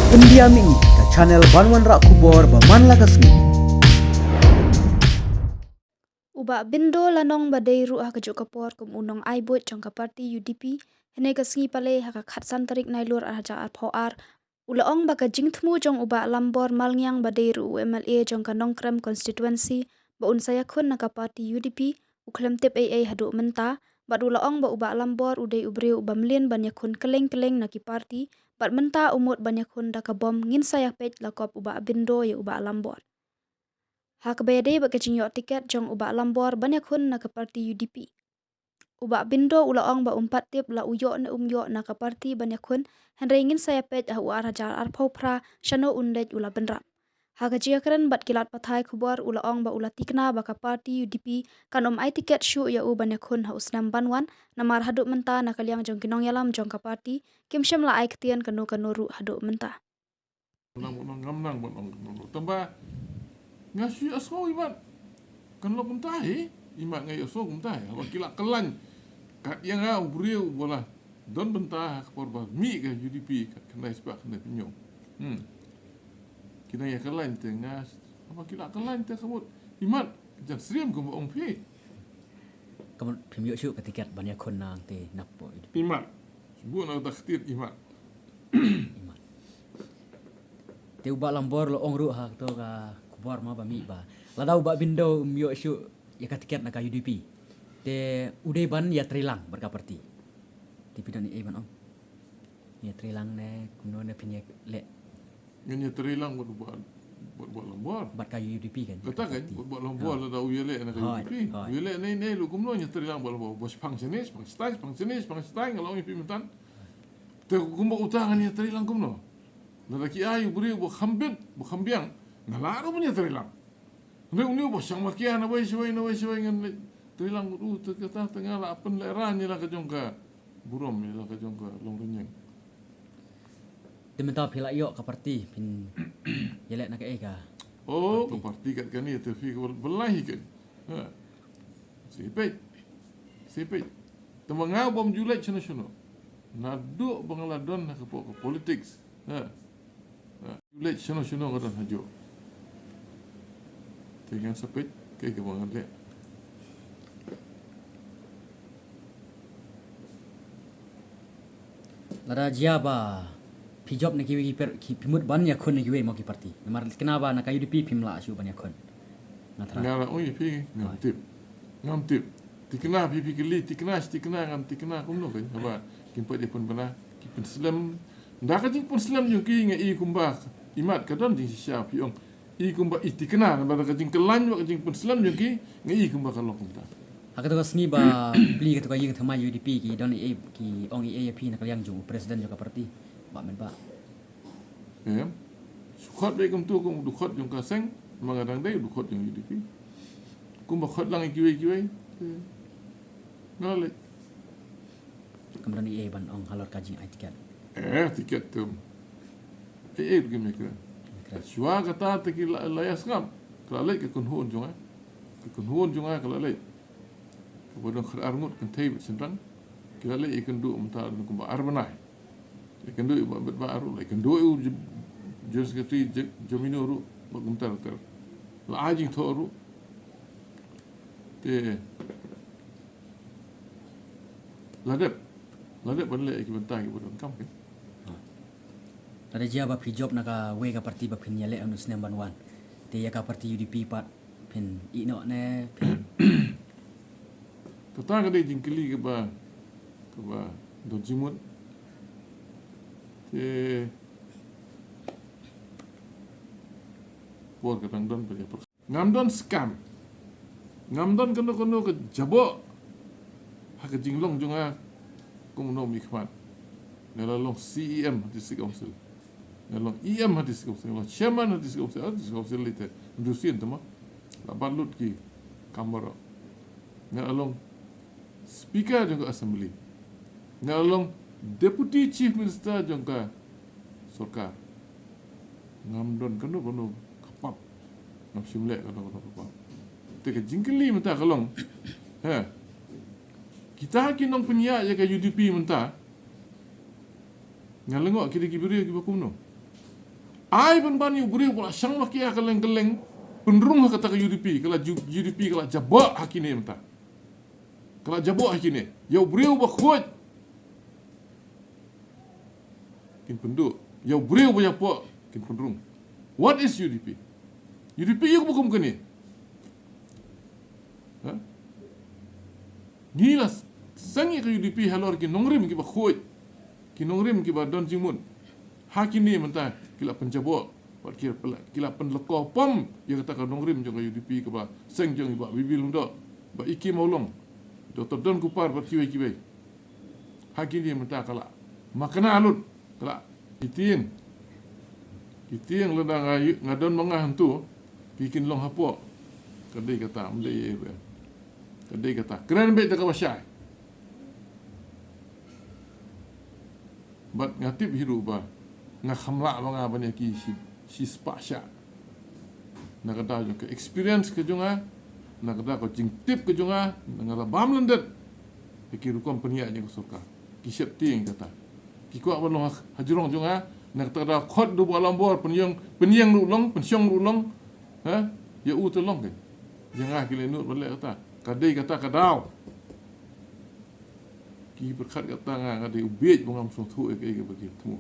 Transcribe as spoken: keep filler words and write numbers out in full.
India Mini, ka channel ban wanrah khubor ba man la ka sngi. U Bah Bindo Lanong ba dei ruh ha kajuh ka por kum u nong aibuit jong ka party U D P, hynne ka sngi Palei ha ka khatsan tarik Nailur ar hajar arphew ar, u la ong ba ka jingthmu jong u Bah Lambor Malngiang ba dei ruh u M L A jong ka Nongkrem constituency ba un sa ïakhun na ka party U D P, u khlem tip ei ei haduh mynta, bad u la ong ba u Bah Lambor u dei u briew uba mlien ban ïakhun kylleng kylleng na ki party, bad mynta u mut ban ïakhun da ka bom, ngin sa ïapeit la kop u Bah Bindo ïa u Bah Lambor. Ha kaba ïadei bad ka jingïoh tiket jong u Bah Lambor ban ïakhun na ka party U D P, u Bah Bindo u la ong ba um pat tip la u ïoh ne um ïoh na ka party ban ïakhun, hynrei ngin sa ïapeit ha u ar hajar arphew phra shano un leit u la bynrap. Ha ka jingïakren bad ki lad pathai khubor u la ong ba u la tikna ba ka party U D P kan ym ai tiket shuh ïa u ban ïakhun ha u snem ban wan, namar haduh mynta na ka liang jong ki nongïalam jong ka party kim shym la ai ktien kano kano ruh haduh mynta. Nang, nang, ngam nang ban ong kumno. Tangba nga shu ïohsngew imat kan long kumta hi, imat nga ïohsngew kumta hi. Haba ki la khlaiñ kat ïa nga u briew uba la don bynta ha ka por ba mih ka U D P, kat khyndai spah khyndai phew hynñiew. Hmm. Ki nang ïa khlaiñ te nga, haba ki la khlaiñ te ka mut imat, jan syriem kumba ong phi. Ka mut phim ïoh shuh ka tiket ban ïakhun na te napoh U D P. Imat. Shu buh na ka ktien imat. Imat. Te u Bah Lambor la ong ruh ha kato ka khubor ma ba mih ba lada u Bah Bindo um ïoh shuh ïa ka tiket na ka U D P, te u dei ban ïatreilang bad ka party. Te phi don ei ei ban ong? Ïatreilang ne kumno ne phin ïaleh? Ngan ïatreilang bad, bad, bad, bad Lambor. Bad ka U D P kan? Kata kan, bad, bad Lambor. Hooid. Lada u ïaleh na ka U D P. Hooid. U ïaleh ne, ne, ruh kumno ngan ïatreilang bad Lambor. Ba shipang shane, shipang shitai, shipang shane, shipang shitai, nga la ong ïa phi mynta. Te kumba uta ngan ïatreilang kumno? Lada ki ai u briew ba kham bit, ba kham biang, nga lah ruh ban ïatreilang. Hynrei une uba shang makia na wei shawei, na wei shawei ngan leit treilang bad u, te kata te nga la pynlehraiñ ïa la ka jong ka burom, ïa la ka jong ka longrynïeng. Te mynta phi la ïoh ka party, phin ïaleh na kaei ka party? Oh, ka party kat kane te phi ka ba lai hi kan. Ha. Sipit. Sipit. Te ma nga bym ju leit shano shano. Naduh ba nga la don ha ka po-, ka politics. Ha. Ha. Ju leit shano shano nga don ha juh. Te ngan sa peit kaei kaba ngan leh. Lada jia ba phi jop na kiwei ki per-, ki phi mut ban ïakhun na kiwei mo ki party. Namar thikna ba na ka U D P phim lah shuh ban ïakhun. Nga thrang. Nga la ong ïa phi, ngam tip. Ngam tip. Thikna phi, phi kylli, thikna shi thikna, ngam thikna kumno kan. Haba kim pat ïa pynbna, ki pynslem. Da ka jingpynslem jong ki nga i kumba imat ka don jingshisha phi ong. I kumba i thikna, namar da ka jingkyllaiñ bad ka jingpynslem jong ki nga i kumba ka long kumta. Ha kato ka sngi ba plie kato ka ïing thymmai U D P, ki don ei ei, ki ong ei ei ïa phi na ka liang jong u president jong ka party, Bah Metbah? Em. Shu khot beit kumto kum u dkhot jong ka seng, ma nga dang dei u dkhot jong U D P. Kumba khot lang ïa kiwei kiwei. Em. Nga la leit. Kam don ei ei ban ong halor ka jingai tiket? Eh, tiket te. Ei ei ruh kim ïakren. Ïakren. Shuwa kata te ki la, la ïa sngap. Ka la leit ka kynhun jong nga. Ka kynhun jong nga ka la leit. Kaba don khatar ngut kynthei bad shynrang. Ki la leit ïakynduh mynta don kumba ar bnai. Ïakynduh ïa u Bah Metbah ruh, la ïakynduh ïa u J-, General Secretary J-, Jemino ruh, bad kumta ter. La ai jingthoh ruh. Te la dep, la dep ban leh ïa ki bynta kiba donkam kan. Ha. Lada jia ba phi jop na kawei ka party ba phin ïaleh ha une u snem ban wan, te ïa ka party U D P pat phin ïeh noh ne phin. Kata ka dei jingkylli kaba, kaba don jingmut. Te por ka dang don ba ïa pyrkhat. Ngam don skam. Ngam don kano kano ka jaboh ha ka jinglong jong nga kum u nongmihkhmat. Nga la long C E M ha District Council. Nga long E M ha District Council, nga long Chairman ha District Council, ha District Council lei te. Ndu sien te ma. La bat lut ki kam baroh. Nga long Speaker jong ka Assembly. Nga long Deputy Chief Minister jong ka sorkar. Ngam don kano kano ka pap. Ngam shym leh kano kano ka pap. Te ka jingkylli mynta ka long. He. Kita ki nongpynïaid ïa ka U D P mynta. Nga lyngngoh ki dei ki briew kiba kumno. Ai ban ban ïa u briew ba la shang makia ka leng ka leng, pynrung ha kata ka U D P, ka la ju-, U D P ka la jaboh ha kine mynta. Ka la jaboh ha kine. Ïa u briew ba khuid, kin pynduh. Ïa u briew ba jaboh, kin pynrung. What is U D P? U D P ïa ka ba kum kane. Ha? Ngi la seng ïa ka U D P halor ki nongrim kiba khuid, ki nongrim kiba don jingmut. Ha kine mynta ki la pynjaboh, bad ki la, ki la pynlehkor pom ïa kata ka nongrim jong ka U D P kaba seng jong i Bah Bibi Lyngdoh, Bah Icky Mawlong, Doktor Don Kupar bad kiwei kiwei. Ha kine mynta ka la makna lut, ka la. Ki tieng, ki tieng lada nga ï-, nga don ma nga hangto, ki kin long hapoh. Ka dei kata, ym dei ïa, ka dei kata. Kren beit da kaba shai. Bad nga tip hi ruh ba nga kham lah ba nga ban ïa ki shi, shispah shah. Na ka daw jong ka experience ka jong nga, na ka daw ka jingtip ka jong nga, nga la bam lyndet ïa ki rukom pynïaid jong ka sorkar. Ki sheptieng kata. Ki kwah ban long ha, hajrong jong nga, na kata ka daw khot da u Bah Lambor, pynïeng, pynïeng ruh long, pynshong ruh long. Ha? Ïa u te long kein. Ïa nga ki leh nud ban leh kata. Ka dei kata ka daw. Ki pyrkhat kata nga, nga dei u bieit ba ngam sngewthuh ïa kaei kaba ki thmu.